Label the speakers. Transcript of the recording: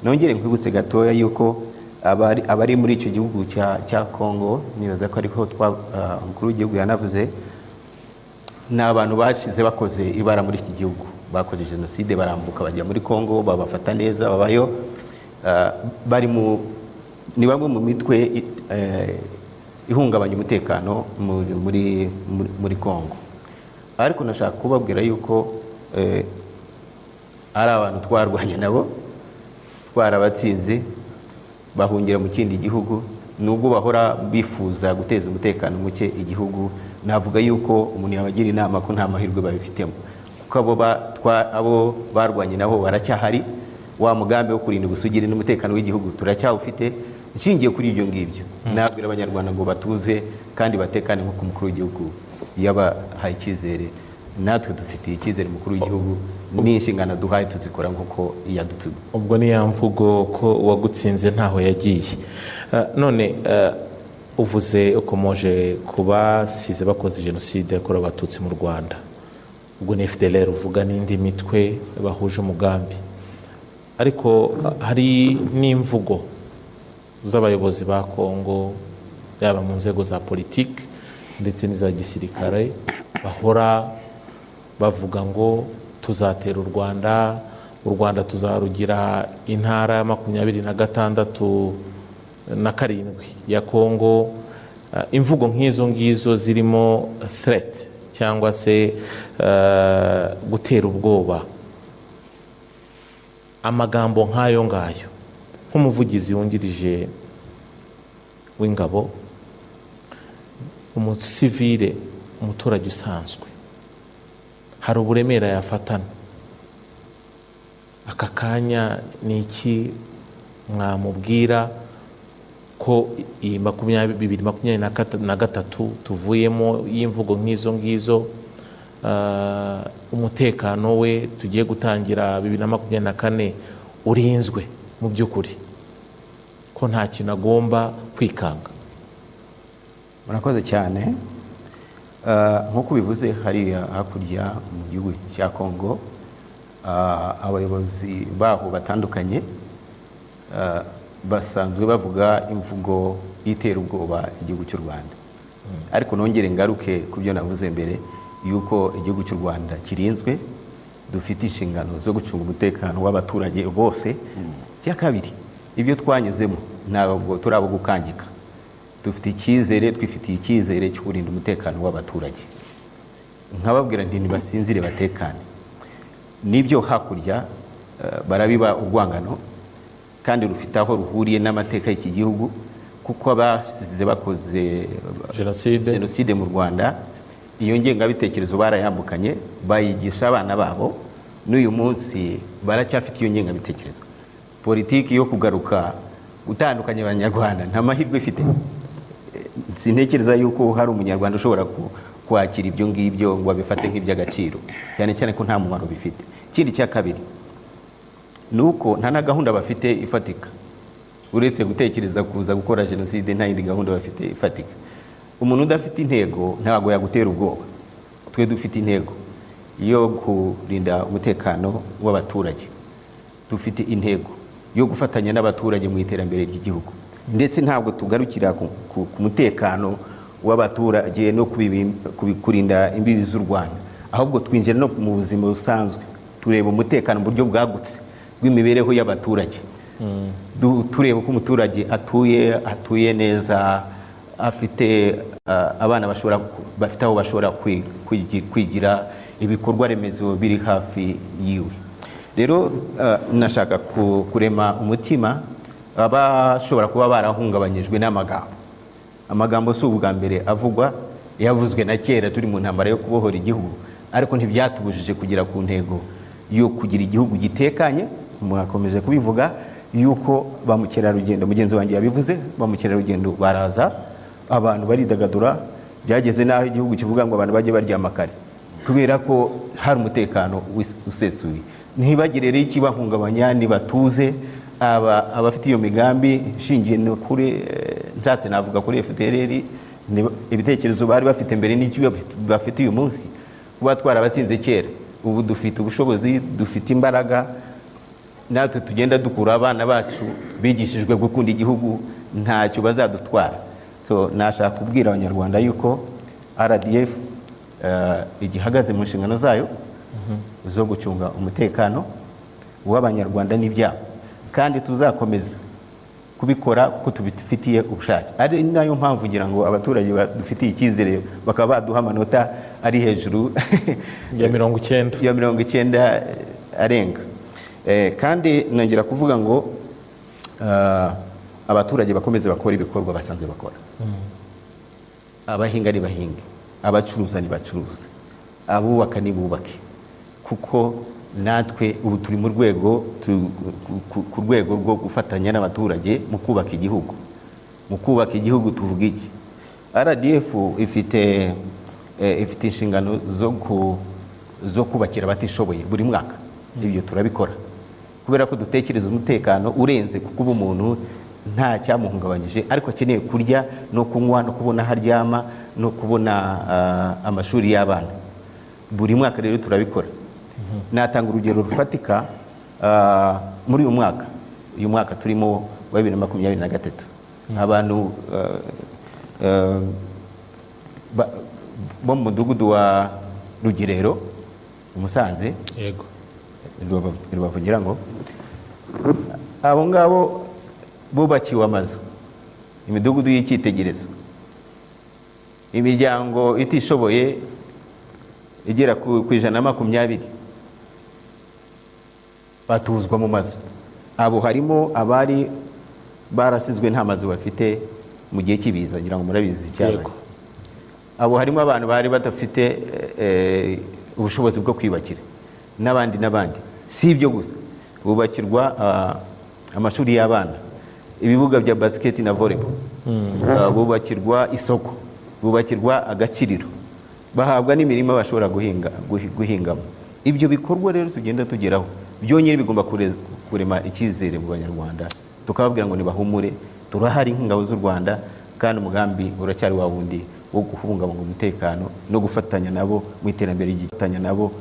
Speaker 1: Nongere nkwibutse gatoya yuko abari muri icyo gihugu cya Congo, nibaza ko ariho umukuru w'igihugu yanavuze, ni abantu bashize bakoze ibara muri iki gihugu, bakoze jenoside, barambuka bajya muri Congo, babafata neza, babayo. Bari mu ni bamwe mu mitwe ihungabanya umutekano muri Congo. Ariko nashaka kubabwira yuko ari abantu twarwanye nabo, twarabatsinze, bahungira mu kindi gihugu. Nubwo bahora bifuza guteza umutekano muke igihugu, navuga yuko umuntu yabagira inama ko nta mahirwe babifitemo, kuko abo barwanye nabo baracyahari. Wa mugambi wo kurinda ubusugire n'umutekano w'igihugu turacyawufite. Nshingiye kuri ibyo ngibyo, nabwira Abanyarwanda ngo batuze kandi batekane, nk'uko umukuru w'igihugu yabahaye icyizere. Natwe dufitiye icyizere umukuru w'igihugu, n'inshingano duhaye tuzikora nk'uko yadutumye.
Speaker 2: Ubwo ni ya mvugo ko uwagutsinze ntaho yagiye. None uvuze, ukomoje ku basize bakoze jenoside yakorewe Abatutsi mu Rwanda, ubwo ni FDLR uvuga n'indi mitwe bahuje umugambi. Ariko hari n'imvugo z'abayobozi ba Kongo, yaba mu nzego za politiki ndetse n'iza gisirikare, bahora bavuga ngo tuzatera u Rwanda, u Rwanda tuzarugira intara ya 26 na 7 ya Kongo. Imvugo nk'izo ngizo zirimo threat cyangwa se gutera ubwoba, amagambo nk'ayo ngayo, nk'umuvugizi wungirije w'ingabo, umusivile, umuturage usanzwe, hari uburemere yafatana aka kanya? Ni iki mwamubwira ko iyi 2023 tuvuyemo y'imvugo nk'izo ngizo, umutekano we tugiye gutangira 2024 urinzwe mu by'ukuri, ko nta kintu agomba kwikanga?
Speaker 1: Murakoze cyane. Nk'uko ubivuze, hariya hakurya mu gihugu cya Kongo, abayobozi baho batandukanye basanzwe bavuga imvugo y'iterabwoba igihugu cy'u Rwanda. Ariko nongere ngaruke ku byo navuze mbere, yuko igihugu cy'u Rwanda kirinzwe, dufite inshingano zo gucunga umutekano w'abaturage bose. Icya kabiri, ibyo twanyuzemo ntabwo turi abo gukangika. Dufite icyizere, twifitiye icyizere cyo kurinda umutekano w'abaturage. Nkababwira nti ntibasinzire, batekane. Nibyo, hakurya barabiba urwangano, kandi rufite aho ruhuriye n'amateka y'iki gihugu, kuko abasize bakoze
Speaker 2: jenoside
Speaker 1: jenoside mu Rwanda, iyo ngengabitekerezo barayambukanye, bayigisha abana babo, n'uyu munsi baracyafite iyo ngengabitekerezo. Politiki yo kugaruka gutandukanya Abanyarwanda nta mahirwe ifite. Sintekereza yuko hari Umunyarwanda ushobora kwakira ibyo ngibyo ngo abifate nk'iby'agaciro, cyane cyane ko nta mumaro bifite. Ikindi cya kabiri ni uko nta na gahunda bafite ifatika uretse gutekereza kuza gukora jenoside. Nta yindi gahunda bafite ifatika. Umuntu udafite intego ntabwo yagutera ubwoba. Twe dufite intego yo kurinda umutekano w'abaturage, dufite intego yo gufatanya n'abaturage mu iterambere ry'igihugu, ndetse ntabwo tugarukira ku mutekano w'abaturage no kurinda imbibi z'u Rwanda, ahubwo twinjira no mu buzima busanzwe, tureba umutekano mu buryo bwagutse bw'imibereho y'abaturage. Tureba uko umuturage atuye, atuye neza, afite abana bafite aho bashobora kwigira, ibikorwa remezo biri hafi yiwe. Rero nashaka kurema umutima abashobora kuba barahungabanyijwe n'amagambo. Amagambo si ubwa mbere avugwa, yavuzwe na kera turi mu ntambara yo kubohora igihugu, ariko ntibyatubujije kugera ku ntego yo kugira igihugu gitekanye. Mwakomeje kubivuga yuko ba mukerarugendo, mugenzi wanjye yabivuze, ba mukerarugendo baraza, abantu baridagadura, byageze n'aho igihugu kivuga ngo abantu bajye baryama kare kubera ko hari umutekano usesuye. Ntibagire rero ikibahungabanya, nibatuze. Abafite iyo migambi ishingiye no kuri nshatse navuga kuri FDLR, ibitekerezo bari bafite mbere n'icyo bafite uyu munsi, kuba twarabatsinze kera, ubu dufite ubushobozi, dufite imbaraga. Natwe tugenda dukura abana bacu bigishijwe gukunda igihugu, ntacyo bazadutwara. So nashaka kubwira Abanyarwanda yuko RDF igihagaze mu nshingano zayo zo gucunga umutekano w'Abanyarwanda n'ibyabo, kandi tuzakomeza kubikora kuko tubifitiye ubushake. Ari nayo mpamvu ngira ngo abaturage badufitiye icyizere, bakaba baduha amanota ari hejuru
Speaker 2: ya 90.
Speaker 1: Ya 90 arenga. Kandi nongera kuvuga ngo abaturage bakomeze bakora ibikorwa basanzwe bakora. Abahinga nibahinge, abacuruza nibacuruze, abubaka nibubake, kuko natwe ubu turi mu rwego, turi ku rwego rwo gufatanya n'abaturage mu kubaka igihugu. Mu kubaka igihugu tuvuga iki? RDF ifite inshingano zo kubakira abatishoboye buri mwaka. Ibyo turabikora kubera ko dutekereza umutekano urenze kuko uba umuntu nta cyamuhungabanyije, ariko akeneye kurya no kunywa no kubona aho aryama no kubona amashuri y'abana. Buri mwaka rero turabikora. Natanga urugero rufatika. Muri uyu mwaka turimo wa 2023, abantu bo mu mudugudu wa Rugerero i Musanze, Rubavu ngira ngo, abo ngabo bubakiwe amazu, imidugudu y'icyitegererezo. Imiryango itishoboye igera ku 120 batuzwa mu mazu. Abo harimo abari barasizwe nta mazu bafite mu gihe cy'ibiza, ngira ngo murabizi ibyabaye. Abo harimo abantu bari badafite ubushobozi bwo kwiyubakira, n'abandi n'abandi. Si ibyo gusa, bubakirwa amashuri y'abana, ibibuga bya basiketi na volleyball, bubakirwa isoko, bubakirwa agakiriro, bahabwa n'imirima bashobora guhingamo. Ibyo bikorwa rero tugenda tugeraho byonyine bigomba kurema icyizere mu Banyarwanda, tukababwira ngo nibahumure, turahari nk'ingabo z'u Rwanda, kandi umugambi uracyari wa wundi wo kubungabunga umutekano no gufatanya nabo mu iterambere ry'igihugu, nabo.